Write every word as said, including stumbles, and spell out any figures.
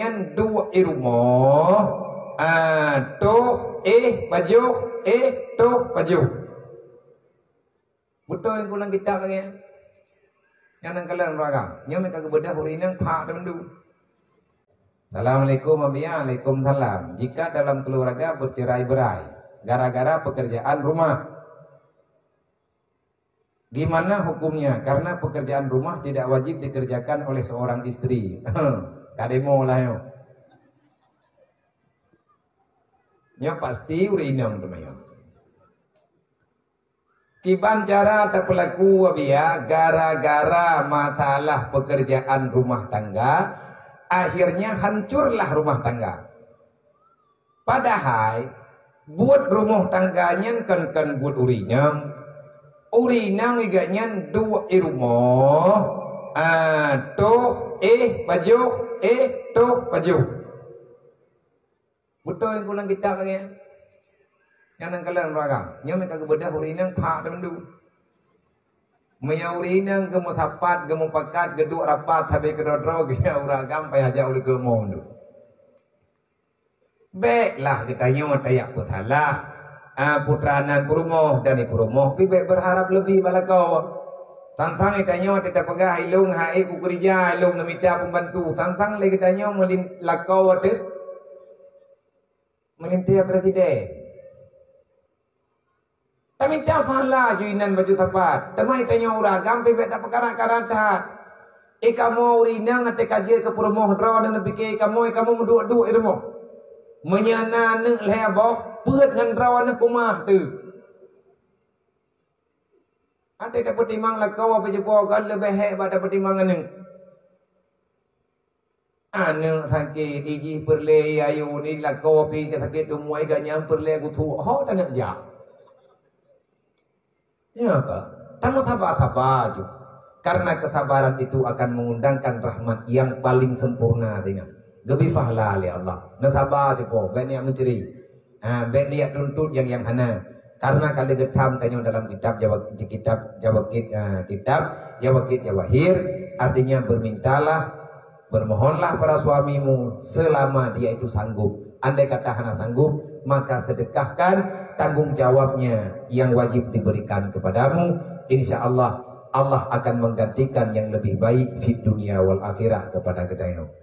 Nyan duek i rumoh, ah, toh, eh, pajoh, eh, toh, pajoh. Beutôi nyang kulang kitab lagèe nyan. Nyang nan kalon ureueng agam. Nyoe meuka geubeudôh ureueng inong phak teumeudu. Assalamualaikum, Abiya. Waalaikumsalam. Jika dalam keluarga bercerai-berai gara-gara pekerjaan rumah, gimana hukumnya? Karena pekerjaan rumah tidak wajib dikerjakan oleh seorang istri. Kademo lah nyoe. Nyoe pasti ureueng inong teuma nyoe. Kiban cara tapeulaku, Abiya, gara-gara masalah pekerjaan rumah tangga, akhirnya hancurlah rumah tangga. Padahai buet rumoh tangga nyan kon-kon buet ureueng inong. Ureueng inong i gobnyan duek i rumoh, ah, toh, eh, pajoh, eh, toh, pajoh. Beutôi nyang kulang kitab lagèe nyan. Nyang nan kalon ureueng agam. Nyoe meuka geubeudôh ureueng inong phak teumeudu. Meunyoe ureueng inong geumeusapat, geumupakat, geuduek rapat sabe keudroe-droe, geunyan ureueng agam payah jak u likot mo teumeudu. Bèk lah geutanyoe tajak peusalah, ah, putra nan peurumoh dan i peurumoh pih bèk beurharap leubeh bak lakoe. Sang-sang geutanyoe teupeugah, "Ilôn han ék kukeurija, ilôn neumita peumbantu." Sang-sang lé geutanyoe meulin-, lakoe teuh meulintèe presiden. Tamita pahala ju inan baju sapat. Teuma geutanyoe ureueng agam pih bèk tapeukarat-karat that. I kamoe ureueng inong até ka jeuet keu peurumoh droeneuh, neupike i kamoe, i kamoe meuduek-duek i rumoh. Meunyoe na aneuk lhèe boh, peuet ngon droeneuh keumah teuh. Até tapeutimang lakoe pih jipo kon leubeh hék bak tapeutimang aneuk. Aneuk sakét, i jih peureulèe i ayôn, i lakoe pih sakét teumui, gobnyan peureulèe geusuek, ho taneuk jak. Ya ka? Tameusaba-saba ju. Karena kesabaran itu akan mengundangkan rahmat yang paling sempurna, teuingat. Geubri pahala lé Allah. Neusaba ju po, bèk niat meucre. Ha, bèk niat tuntut nyang, nyang hana. Karena ka lheueh geutham tanyoe dalam kitab Jawa-, di kitab Jawakit, ha, kitab Jawakit Jawahir, artinya bermintalah, bermohonlah pada suamimu selama dia itu sanggup. Andai kata hana sanggup, maka sedekahkan tanggung jawabnya yang wajib diberikan kepadamu. Insya Allah, Allah akan menggantikan yang lebih baik di dunia wal akhirah kepada geutanyoe.